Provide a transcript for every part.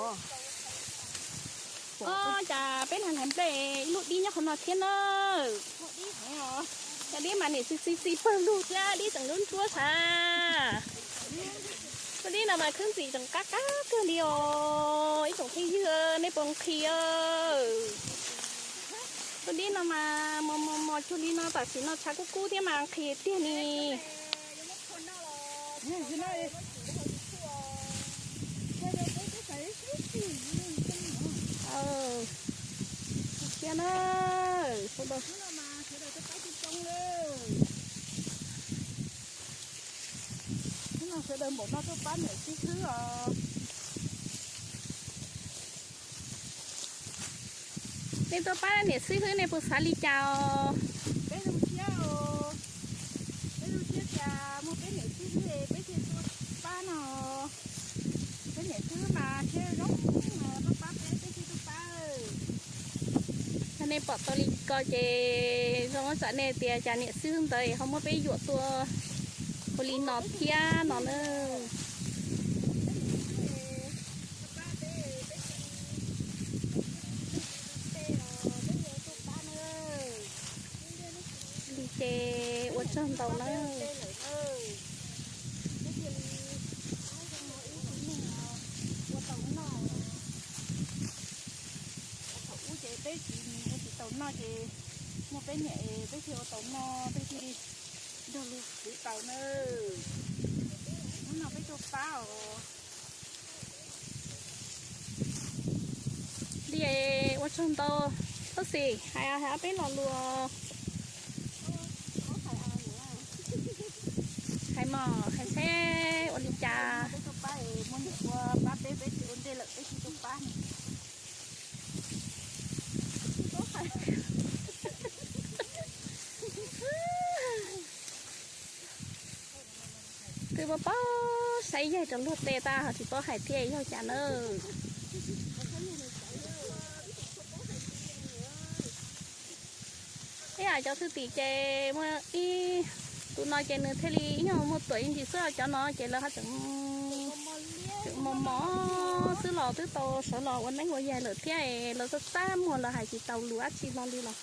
Os, cas peb hlais nplej ib lub dib nyob qhov no thiab na. Cov dib mas niam txiv txiv txiv pawg lug thiab dib tseem ntsuab ntsuab xav. Lub dib no mas khwb ntxim tseem qab qab kawg li os ib tsoom phooj ywg, nej puas nqhis? Lub dib no mas mos mos mos cuag li no tam sim no tshav kub kub thiab mas nqhis tiag li. Thiab na, sawv daws, hnub no sawv daws npaum no tuaj pab niam xib hwb os. Nej tuaj pab niam xib hwb nej puas xav li cas os? Peb zoo siab os, peb zoo siab tias muaj peb niam xib hwb peb thiaj tuaj pab no. Peb niam xib hwb mas siab zoo, pab pab peb peb thiaj tuaj pab. Yog nej pom tau li ko ces zoo tsam nej tias cas niam xib hwb ntawd ho muab peb yuam tua ua li no thiab no na. Li ces ua tsaug ntau na. Thaum ub ces peb tsis ua tsis tau noj ces muaj peb niam es peb thiaj ua tau noj, peb thiaj li nrog luag khwv tau na. Hnub no peb tuaj pab os. Li ua tsaug ntau, Txhob Xis, hais hais peb lo lus. Hais mog, hais seb ua li cas. Peb tuaj pab es muaj neeg ua pab peb, peb tsis ua ntej lawm peb tsis tuaj pab. Twb paub paub saib yaig rau luag tej tab ho tsis paub hais thiab yog cas na. Ib yam cov thwj tim ces muaj ib tus no ces nws thiaj li ib nyuag muaj tuam ib ntsis xwb, cov no ces lawv ho tseem, tseem mos mos xwb los twb tau sawv los ua neeb ua yaig lawm thiab, lawv txaj txaj muag lawv hais tsis tau lus dab tsi hlo li los.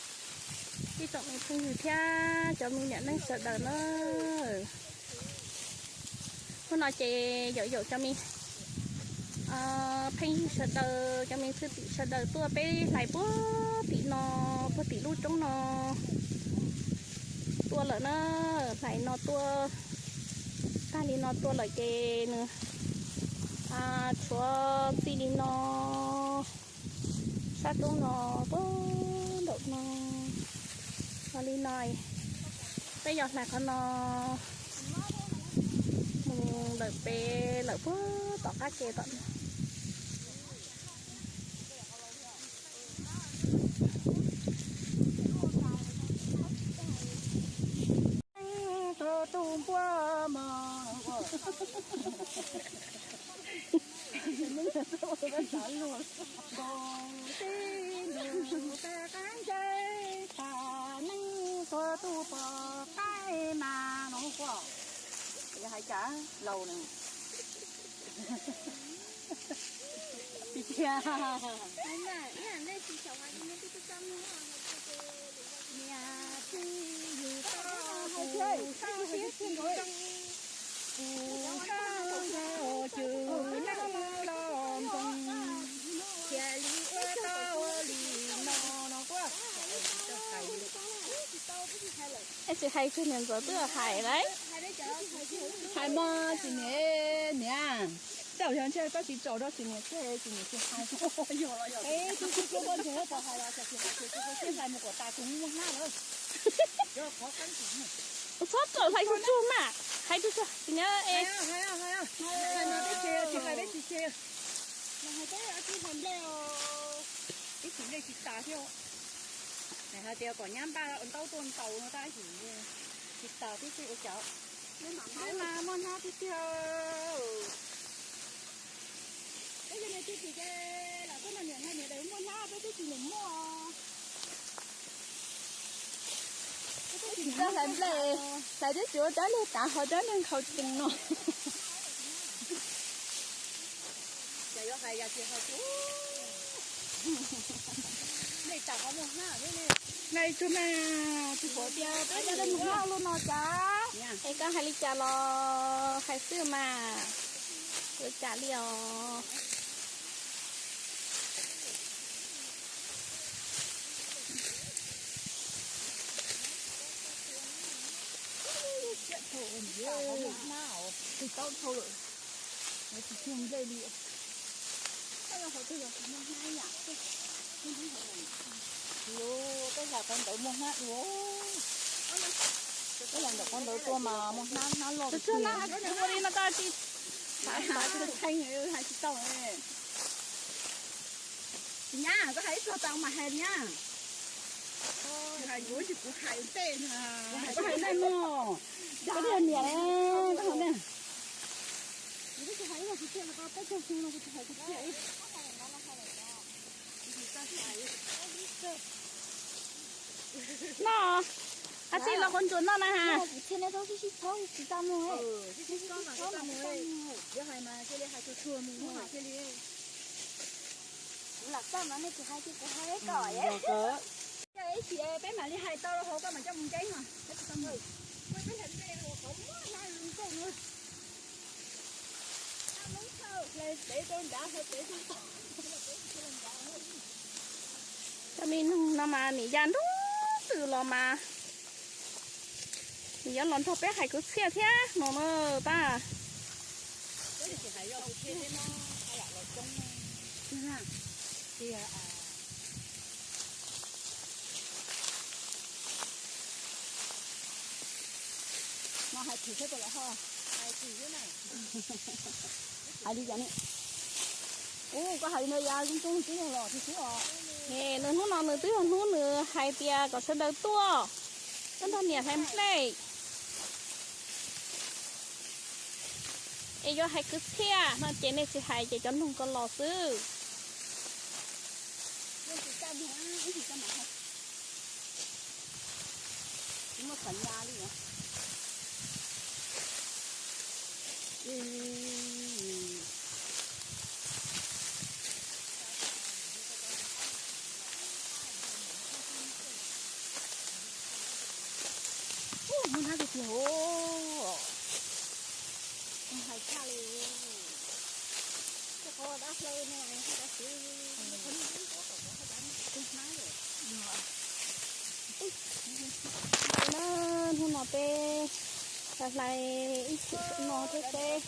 Ib tsoom me phooj ywg thiab cov me niam neej sawv daws na. Hnub no ces yaum yaum cov me phooj ywg sawv daws, cov me thwj tim sawv daws tuaj peb hlais puag tim no, puag tim lub roob no tuaj lawm na. Hlais no tuaj tag li no tuaj lawm ces nws tshuav txij li no sab roob no puag nraum no. Ho li no peb yog hlais qhov no mus lawm pem lawm puag tom qab ke tom no. Tus npua mos nkaus tib ntus peb qab ntsej tham neej tuag tus pom qaib mas no quaj. Yog hais cas laus na. Tsis tiag. Niam txiv yug tau kuv siab tsis zoo, kuv tau nrog cwj nab los ntxoov, thiaj li ua tau li no no quaj. Es tsis hais tug niam ntxawm twb hais lawm. Hais mog tsis niam, niam, tej zaum yog ntshe koj tsis tsaus rau tsis niam thiab tsis niam tsis hais. Es tus tsis tshua muaj ntseeg pom hais los tsis hais, tsis tshua siab hais mus kom tas kuv muaj hnab lawm. Txhob txawm hlais tsuag tsuag mas, hais tsuag tsuag tsis niam es. Ib tsis nplej tsis tas thiab. Hais tias kom nyab npaj ntaub tuaj ntaus no tab sis tsis tas tib si ua cas. Peb mas muaj hnab tiag tiag. Peb yog niam txiv ces lam koj niam niam daim muaj hnab peb twb tsis niam muaj. Tsis tau hlais nplej, hlais twb tsis ua dab liag tav ho dab liag nkhaus cees no. Ces yuav Hais tsuag mas, tsis pom tias peb cov muag hnab lub no cas. Es koj hais li cas los hais xwb mas, ua cas li os. Peb yog qhov ntawd muaj hnab dua, peb yog ntawm qhov ntawd tuaj mas muaj hnab, hnab loj. Tsis tau. Nyab, koj hais ib txog tau mas hais nyab. Hais yuav tsis kuv hais ntej na. Koj hais ntej no. Koj twb yog niam, koj hais ntej. No, ab txij los qhov ntsuas no na has. Kuv lam xaj mas nej tsis hais ces kuv hais kom. Ib chim peb mam li hais tau rau hauv koj mam coj mus ntseb no. Peb hais ntej qhov muab hnab zoo nkauj no. Cov me neeg no mas niam yau nrub ntws los mas nws yuav los nrog peb hais kwv txhiaj thiab no na tab. No hais phim thiab puas lawm ho? Hais li cas ne? Ua koj hais li no ya zoo zoo twb yog los tiag xwb os. Nws hnub no nws twb yog hnub nws hais tias kom sawv daws tuaj, tuaj nrog niam hlais nplej es yuav hais kwv txhiaj no ces nej tsis hais ces cov noog ko los xwb. Tsis muaj xav nya li. Muaj hnab tiag tiag os. Hais tshaj li. Qhov dab hlaw no, dab xwb, qhov no, hnab. Hnub no peb hlais ib chim no thiab peb.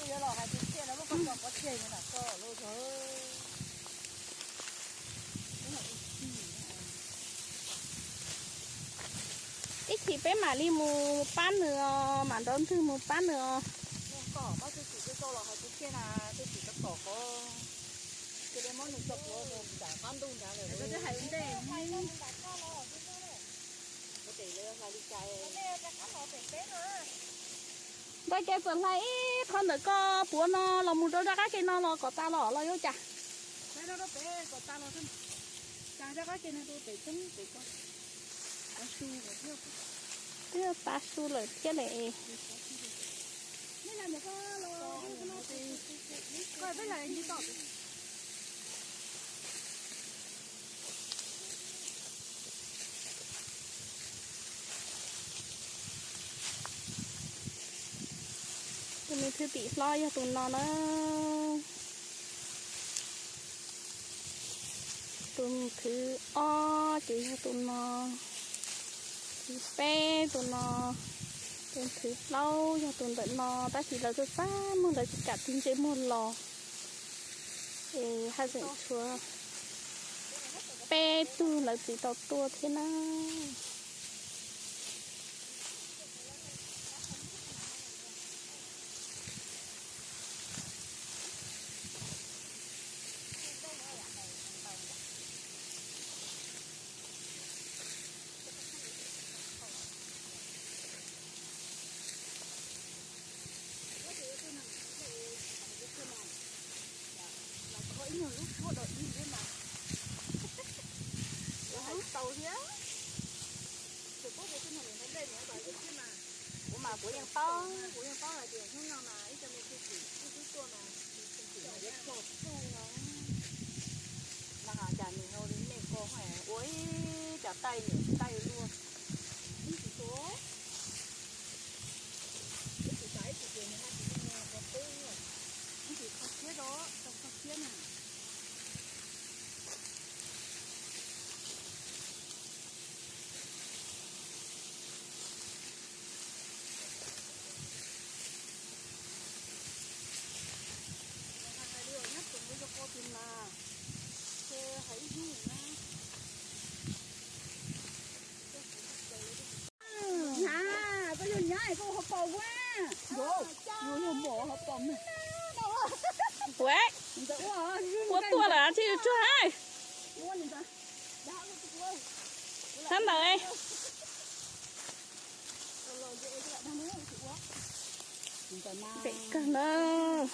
Ib chim peb mam li mus pab nws os, mam nrov ntswg mus pab nws os. Ntawm kev txawm hlais ib qho ntawm koj puav no los mus rau zaj qab ke no los kom tas los los yuav cas? Twb yog tav su lawm thiab ne. Tus me thwj tim hlob yog tus no na. Tus thwv ob ces yog tus no. Thwv peb tus no. Tus thwv plaub yog tus ntawm no, tab sis lawv txaj txaj muag lawv tsis kam tig ntsej muag los. Es haj tseem tshuav peb tug lawv tsis tau tuaj thiab na. Los kho ib nyuag lub tshuab dog dig thiab mas. Los hais tau thiab. Tseem paub tias tej no lawv hau nplej niam tais thiab mas. Kuv mas kuv yeej paub, kuv yeej paub hais tias hnub no mas ib co me thwj tim twb tuaj mas, twb tuaj mas yuav txog txuj no. Taij niam taij luaj. Ib tsis tua, ib tsis xav ib tsis tias nws haj tsis zoo no, ib tsis kho siab rau, tau kho siab na. Hais li nyob tseem zoo ko tis mas, hais ib hnub na. Nyab, koj yog nyab koj ua hauv paus ua. Yog, yog mom hauv paus. Ua, ua tuaj lawm thiaj yuav tsuag. Sab ntawd. Pem kawg ntawd.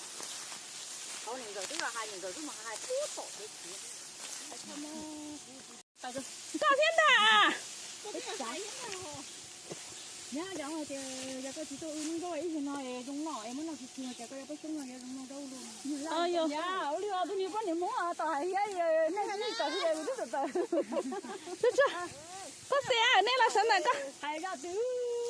Nkauj thiab ntag. Nyab, yog tias yog koj tsis tuaj wb lub zaub ib zaug no es zoo noj es muab noj tsis tsis ces koj yuav peb xyoob no yuav zoo noj zaub luaj. Ua li tus niag poj niam Hmoob tom hais thiab, nej hais nej tawm hais kuv twb tawm tawm. Koj xav nej los sawv ntawm koj hais zaj twg.